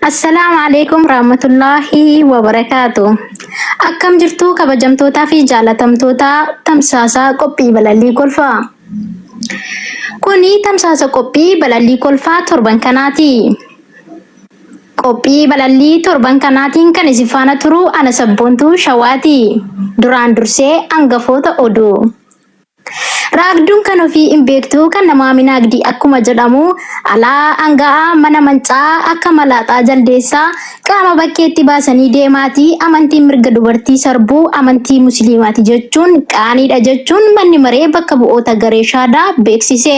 Assalaamu alaikum rahmatullahi wabarakaatu. Akkam jirtu kabajamtootaa fi jaalatamtoota tamsaasa qophii balallii kolfaa. Kuni tamsaasa qophii balallii kolfaa torban kanaati. Qophii balallii torban kanaatiin kan isin faana turu ana sabboontuu Shawaati. Duraan dursee hangafoota oduu. Raagduun kan ofii hin beektu kan namaa minaagdi akkuma jedhamu alaa anga'aa mana manca'aa akka malaaxaa jaldeessaa qaama bakkeetti baasanii deemaati amantiin mirga dubartii sarbuu amantii musliimaati jechuun qaaniidha jechuun manni maree bakka bu'oota garee shaadaa beeksise.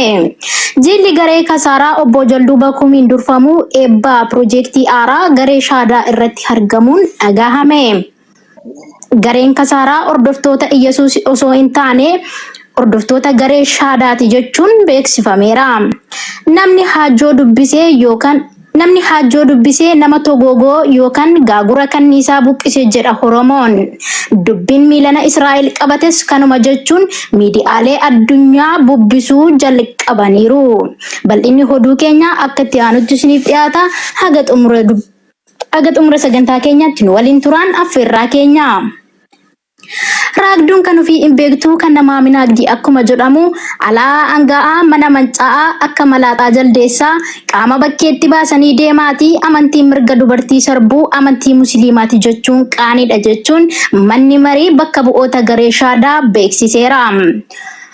Jilli garee kasaaraa obbo Jalduu Bakuumiin durfamu eebba piroojeektii aaraa garee shaadaa irratti argamuun dhagahame. Gareen kasaaraa hordoftoota Iyyasuus osoo hin taane hordoftoota garee shaadaati jechuun beeksifameera. Namni haajjoo dubbisee yookaan namni haajjoo dubbisee nama togoogoo yookaan gaagura kanniisaa buqqise jedha Oromoon. Dubbiin miilana Israa'el qabates kanuma jechuun miidiyaalee addunyaa bubbisuu jalqabaniiru. Bal'inni oduu keenyaa akka itti aanutti isiniif dhiyaata. Haga xumura Haga xumura sagantaa keenyaatti nu waliin turaan affeerraa keenya. Raagduun kan ofii hin beektu kan namaa minaagdi akkuma jedhamu alaa anga'aa mana manca'aa akka malaaxaa jaldeessaa qaama bakkeetti baasanii deemaati amantiin mirga dubartii sarbuu amantii musliimaati jechuun qaaniidha jechuun manni marii bakka bu'oota garee shaadaa beeksiseera.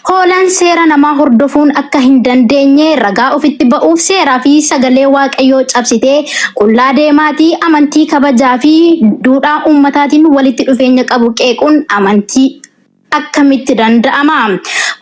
Hoolaan seera namaa hordofuun akka hin dandeenye ragaa ofitti ba'uuf seeraa fi sagalee Waaqayyoo cabsitee qullaa deemaatii amantii kabajaa fi duudhaa uummataatiin walitti dhufeenya qabu qeequun amantii akkamitti danda'ama?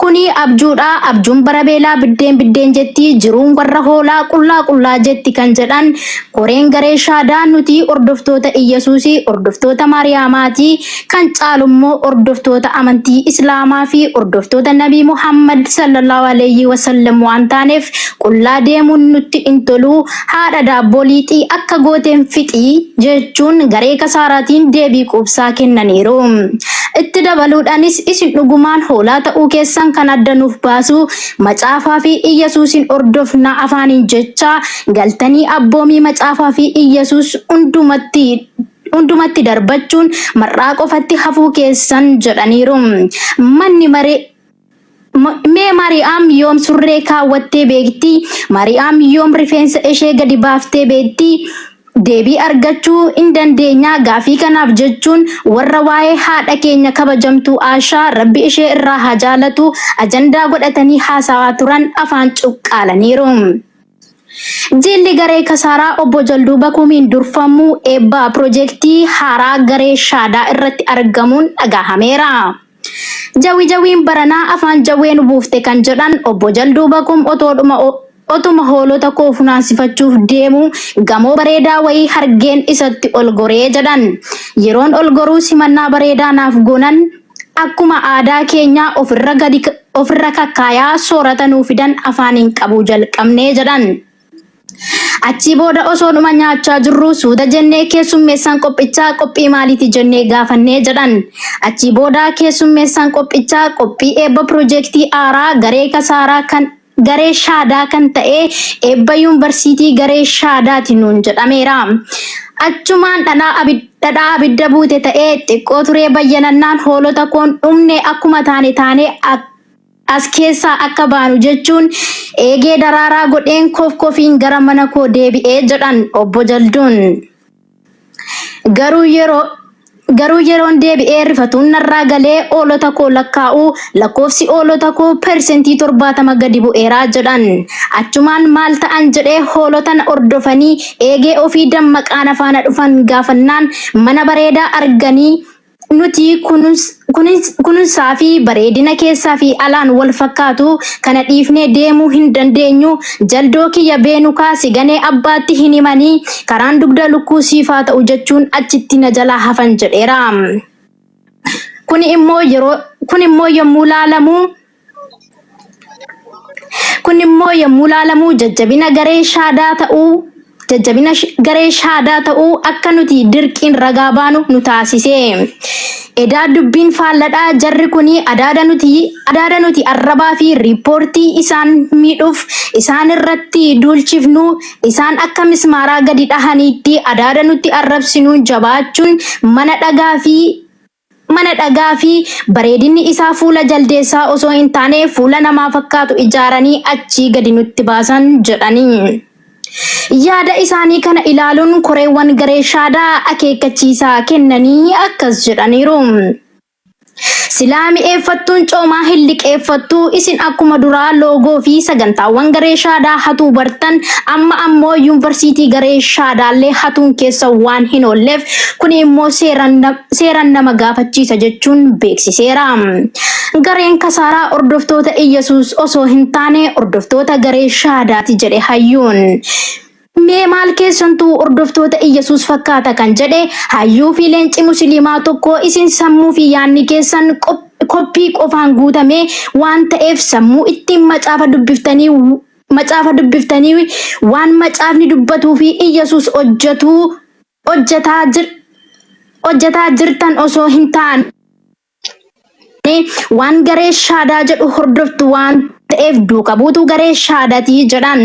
Kuni abjuudha. Abjuun bara beelaa biddeen biddeen jetti, jiruun warra hoolaa qullaa qullaa jetti kan jedhan koreen garee shaadaa nuti hordoftoota Iyyasuusi, hordoftoota Maariyaamaati. Kan caalu immoo hordoftoota amantii Islaamaa fi hordoftoota Nabii Muhammad sallallahu alayhi wasallam waan taaneef qullaa deemuun nutti hin tolu, haadha daabboo liixii akka gooteen fixi jechuun garee kasaaraatiin deebii quubsaa kennaniiru. Itti dabaluudhaanis isin dhugumaan hoolaa ta'uu keessan kan adda nuuf baasu macaafaa fi Iyyasuusin hordofna afaaniin jecha galtanii abboomii macaafaa fi Iyyasuus hundumatti hundumatti darbachuun mar'aa qofatti hafuu keessan jedhaniiru. Manni maree Mee Mari'aam yoom surree kaawwattee beekti? Mari'aam yoom rifeensa ishee gadi baaftee beekti? Deebii argachuu hin dandeenya gaafii kanaaf jechuun warra waa'ee haadha keenya kabajamtuu Aashaa Rabbi ishee irraa haa jaalatu ajandaa godhatanii haasawaa turan afaan cuqqaalaniiru. Jilli garee kasaaraa obbo Jalduu Bakuumiin durfamu eebba pirojektii haaraa garee Shaadaa irratti argamuun dhagahameera. Jawi jawiin baranaa afaan jawwee nu buufte kan jedhan obbo Jalduu Bakuum otoodhuma otuma hoolota koo funaansifachuuf deemu gamoo bareedaa wayii hargeen isatti ol goree jedhan. Yeroon ol goruu simannaa bareedaa naaf goonan akkuma aadaa keenyaa ofirra gadi ofirra kakkaayaa soorata nuu fidan afaaniin qabuu jalqabnee jedhan. Achii booda osoodhuma nyaachaa jirru suuta jennee keessummeessaan qophichaa qophii maaliiti jennee gaafannee jedhan. Achii booda keessummeessaan qophichaa qophii eebba piroojeektii aaraa garee kasaaraa kan garee shaadaa kan ta'e eebba yuunivarsiitii garee shaadaati nuun jedhameera. Achumaan dhadhaa abidda buute ta'ee xiqqoo turee bayyanannaan hoolota koon dhumne akkuma taane taane as keessaa akka baanu jechuun eegee daraaraa godheen kof kofiin gara mana koo deebi'ee jedhan obbo Jalduun. Garuu yeroo Garuu yeroon deebi'ee rifatuun narraa galee hoolota koo lakkaa'u lakkoofsi hoolota koo 70% gadi bu'eera jedhan. Achumaan maal ta'an jedhee hoolota na hordofanii eegee ofii dammaqaa na faana dhufan gaafannaan mana bareedaa arganii nuti kununsaa fi bareedina keessaa fi alaan wal fakkaatu kana dhiifnee deemuu hin dandeenyu. Jaldoo kiyya beenukaa si ganee abbaatti hin himanii karaan dugda lukkuu siif haa ta'u jechuun achitti na jalaa hafan jedheera. Kuni immoo yeroo kun immoo yommuu laalamu Kun immoo yommuu laalamu jajjabina garee shaadaa ta'uu Jajjabina garee shaadaa ta'uu akka nuti dirqiin ragaa baanu nu taasise. Edaa dubbiin faalladhaa jarri kuni adaada nuti adaada nuti arrabaa fi riippoortii isaan miidhuuf isaan irratti duulchifnu isaan akka mismaaraa gadi dhahaniitti adaada nutti arrabsinuun jabaachuun mana dhagaa fi mana dhagaa fi bareedinni isaa fuula jaldeessaa osoo hin taane fuula namaa fakkaatu ijaaranii achii gadi nutti baasan jedhanii. Yaada isaanii kana ilaaluun koreewwan garee shaadaa akeekkachiisaa kennanii akkas jedhaniiru. Silaa mi'eeffattuun coomaa hin liqeeffattu isin akkuma duraa loogoo fi sagantaawwan garee shaadaa hatuu bartan amma ammoo yuunivarsiitii garee shaadaallee hatuun keessa waan hin oolleef kuni immoo seeran nama gaafachiisa jechuun beeksiseera. Gareen kasaaraa hordoftoota Iyyasuus osoo hin taane hordoftoota garee shaadaati jedhe hayyuun. Mee maal keessantuu hordoftoota Iyyasuus fakkaata kan jedhe hayyuu fi leenci musiliimaa tokko isin sammuu fi yaanni keessan koppii qofaan guutame waan ta'eef sammuu ittiin macaafa dubbiftanii macaafa dubbiftanii waan macaafni dubbatuu fi Iyyasuus hojjetu hojjetaa jir hojjetaa jirtan osoo hin taane waan garee shaadaa jedhu hordoftu waan ta'eef duuka buutuu garee shaadatii jedhan.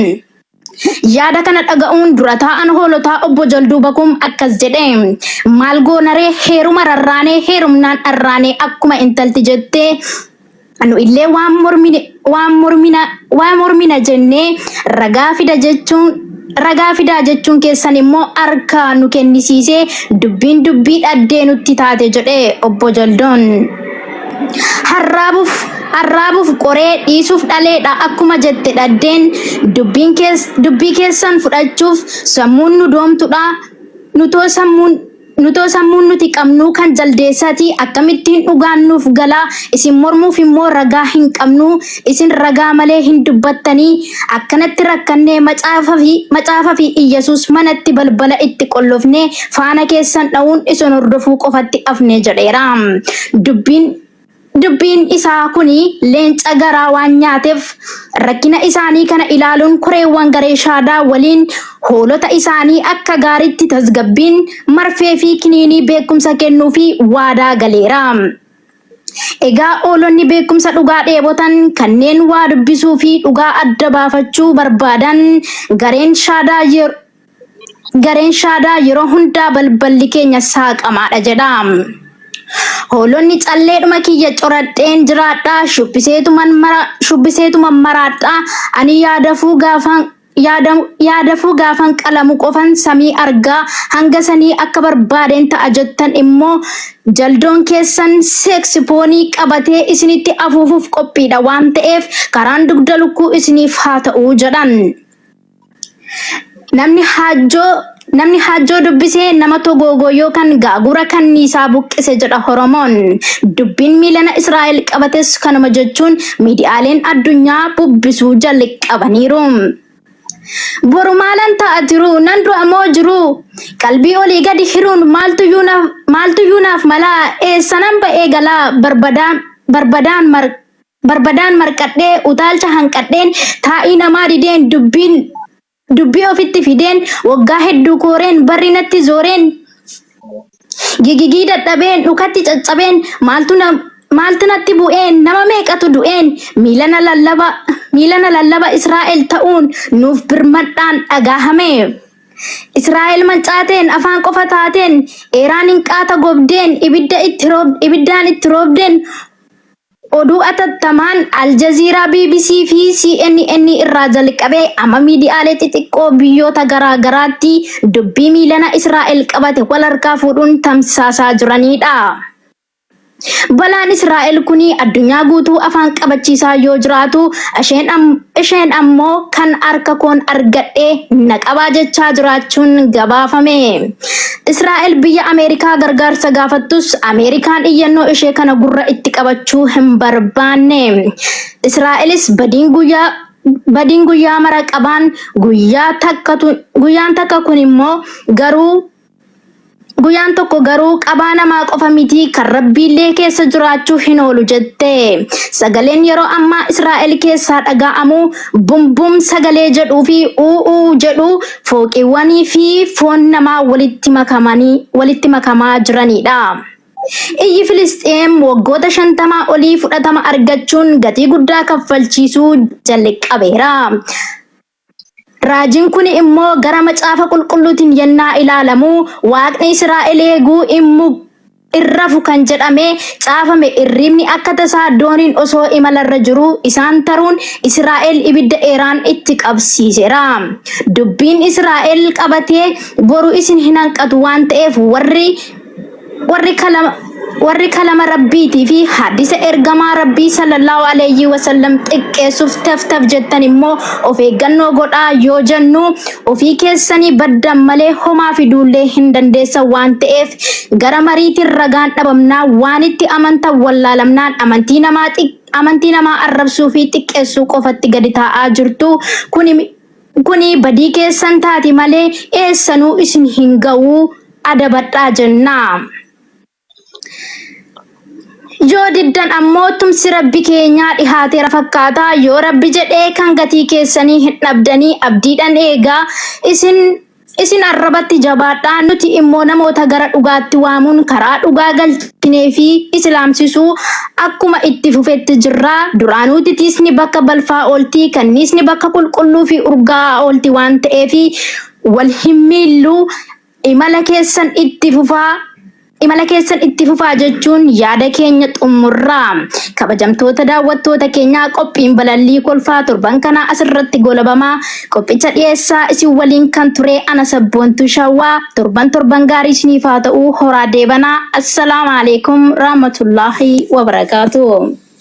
Yaada kana dhaga'uun dura taa'an hoolotaa obbo Jalduu Bakum akkas jedhe. Maal goonaree heeruma rarraanee heerumnaan dharraanee akkuma intalti jettee nu illee waan mormine waan mormina waan mormina jennee ragaa fida jechuun ragaa fidaa jechuun keessan immoo harka nu kennisiisee dubbiin dubbii dhaddee nutti taate jedhe obbo Jaldoon. Harraabuuf harraabuuf qoree dhiisuuf dhaleedha akkuma jette dhaddeen dubbiin kees dubbii keessan fudhachuuf sammuun nu doomtudha nutoo sammuun Nutoo sammuun nuti qabnuu kan jaldeessaati akkamittiin dhugaan nuuf galaa isin mormuuf immoo ragaa hin qabnuu isin ragaa malee hin dubbattanii akkanatti rakkannee macaafa fi macaafa fi iyyasuus manatti balbala itti qollofnee faana keessan dha'uun isin hordofuu qofatti afne jedheera. Dubbiin Dubbiin isaa kuni leenca garaa waan nyaateef rakkina isaanii kana ilaaluun koreewwan garee shaadaa waliin hoolota isaanii akka gaariitti tasgabbiin marfee fi kiniinii beekumsa kennuufi waadaa galeera. Egaa hoolonni beekumsa dhugaa dheebotan kanneen waa dubbisuu fi dhugaa adda baafachuu barbaadan gareen shaadaa Gareen shaadaa yeroo hundaa balballi keenya saaqamaadha jedha. Hoolonni calleedhuma kiyya coradheen jiraadha shubbiseetuman mara shubbiseetuman maraadha ani yaadafuu gaafan yaada yaadafuu gaafan qalamu qofan samii argaa hanga sanii akka barbaadeen ta'a jettan immoo jaldoon keessan seeksifoonii qabatee isinitti afuufuuf qophiidha waan ta'eef karaan dugda lukkuu isiniif haa ta'u jedhan. Namni haajjoo namni haajjoo dubbisee nama togoogoo yookaan gaagura kanniisaa buqqise jedha Oromoon. Dubbiin miilana Israa'el qabates kanuma jechuun miidiyaaleen addunyaa bubbisuu jalqabaniiru. Boru maalan ta'a jiru nan du'a moo jiru qalbii olii gadi hiruun maaltuyyuu naaf maaltuyyuu naaf malaa eessanan ba'ee galaa barbadaan barbadaan mar Barbadaan marqadhee utaalcha hanqadheen taa'ii namaa dideen dubbiin dubbii ofitti fideen waggaa hedduu kooreen barri natti zooreen gigigii dadhabeen dhukatti caccabeen maaltu na maaltu natti bu'een nama meeqatu du'een miilana lallaba miilana lallaba Israa'el ta'uun nuuf birmadhaan dhagaahame. Israa'el mancaateen afaan qofa taateen Eeraan hinqaata gobdeen ibidda itti roob ibiddaan itti roobdeen Oduu atattamaan Aljaziiraa, bbc fi CNN irraa jalqabee amma miidiyaalee xixiqqoo biyyoota garaa garaatti dubbii miilana Israa'el qabate wal harkaa fuudhuun tamsaasaa jiraniidha. Balaan Israa'el kuni addunyaa guutuu afaan qabachiisaa yoo jiraatu isheen isheen ammoo kan harka koon argadhe na qabaa jechaa jiraachuun gabaafame. Israa'el biyya Ameerikaa gargaarsa gaafattus Ameerikaan iyyannoo ishee kana gurra itti qabachuu hin barbaanne. Israa'elis badiin guyyaa badiin guyyaa mara qabaan guyyaa takkatu guyyaan takka kun immoo garuu Guyyaan tokko garuu qabaa namaa qofa miti kan Rabbiillee keessa jiraachuu hin oolu jette. Sagaleen yeroo ammaa Israa'el keessaa dhaga'amu bum bum sagalee jedhuu fi uu uu jedhu fooqiiwwanii fi foon namaa walitti makamanii walitti makamaa jiranidha. Iyyi Filisxeem waggoota 50 olii fudhatama argachuun gatii guddaa kaffalchiisuu jalqabeera. Raajiin kuni immoo gara macaafa qulqulluutiin yennaa ilaalamu Waaqni Israa'el eeguu immu irrafu kan jedhamee caafame irriibni akka tasaa dooniin osoo imalarra jiruu isaan taruun Israa'el ibidda Eeraan itti qabsiiseera. Dubbiin Israa'el qabatee boru isin hin hanqatu waan ta'eef warri Warri kalama warri kalama Rabbiitii fi hadisa ergamaa Rabbii sallallahu alayhi wasallam xiqqeessuuf taf taf jettan immoo of eeggannoo godhaa yoo jennu ofii keessanii baddan malee homaa fiduullee hin dandeessan waan ta'eef gara mariitiin ragaan dhabamnaa waan itti amantan wallaalamnaan amantii namaa amantii namaa arrabsuu fi xiqqeessuu qofatti gadi taa'aa jirtu. Kuni Kuni badii keessan taati malee eessanuu isin hin ga'u adabadhaa jenna. Yoo diddan ammoo tumsi Rabbi keenyaa dhihaateera fakkaata. Yoo Rabbi jedhee kan gatii keessanii hin dhabdanii abdiidhan eegaa isin Isin arrabatti jabaadhaa, nuti immoo namoota gara dhugaatti waamuun karaa dhugaa galchinee fi islaamsisuu akkuma itti fufetti jirra. Duraanuu titiisni bakka balfaa oolti, kanniisni bakka qulqulluu fi urgaa'aa oolti waan ta'eef wal hin miillu. Imala keessan itti fufaa. Imala keessan itti fufaa jechuun yaada keenya xummurra. Kabajamtoota daawwattoota keenyaa qophiin balallii kolfaa torban kanaa asirratti goolabama. Qophicha dhiyeessaa isin waliin kan ture ana Sabboontuu Shawwaa. Torban torban gaarii isiniif haa ta'u horaa deebanaa. Assalaamu alaikum rahmatullahi wabarakaatuh.